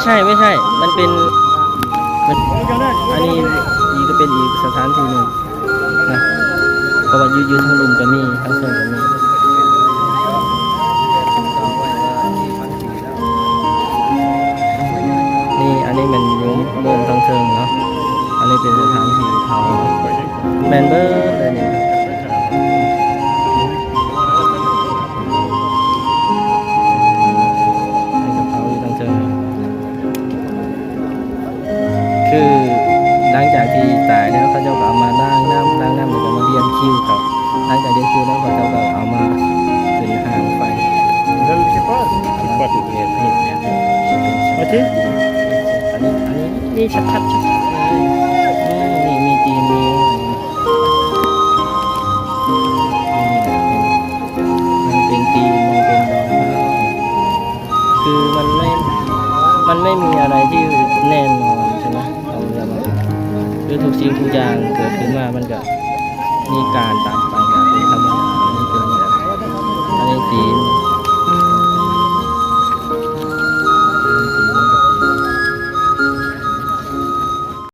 ໃຊ່ ບໍ່ໃຊ່ ມັນເປັນ ມັນ ອັນນີ້ອີກ ກໍເປັນອີກສະຖານທີ່ໜຶ່ງນະ ເພາະວ່າຢູ່ ຢູ່ທາງລຸ່ມກໍມີ ທາງເທິງກໍມີ. ນີ້ ອັນນີ້ແມ່ນໂຍມ ໂຍມທາງເທິງເນາະ ອັນນີ້ເປັນສະຖານທີ່ເຜົາເນາະ ແມ່ນເບີດເລີຍນີ້ ໃຫ້ກັບເຂົາຢູ່ທາງເທິງ ຄືຫຼັງຈາກທີ່ຕາຍແລ້ວ ເຂົາເຈົ້າກໍເອົາມາລ້າງນ້ຳ ລ້າງນ້ຳແລ້ວກໍມາລຽນຄິວເຂົາ ຫຼັງຈາກລຽນຄິວແລ້ວ ເຂົາເຈົ້າກໍເອົາມາຂຶ້ນຫ້າງໄຟ. Pas de lumière. ອັນນີ້ ອັນນີ້ມີຊັດໆ ຊັດໆ ເລີຍ ນີ້ມີຕີນ ມີ ມັນເປັນຕີນ ມັນເປັນດອງ ຄືມັນໄມ່ ມັນໄມ່ມີອະໄລທີ່ແນ່ນອນໃຊ່ໄໝ ເອົາແບບວ່າ ຄືທຸກສິ່ງທຸກຢ່າງເກີດຂຶ້ນມາ ມັນກະມີການຕາມໄປ ກະເປັນທຳມະດາ ອັນນີ້ເປັນແບບ ອັນນີ້ຕີນ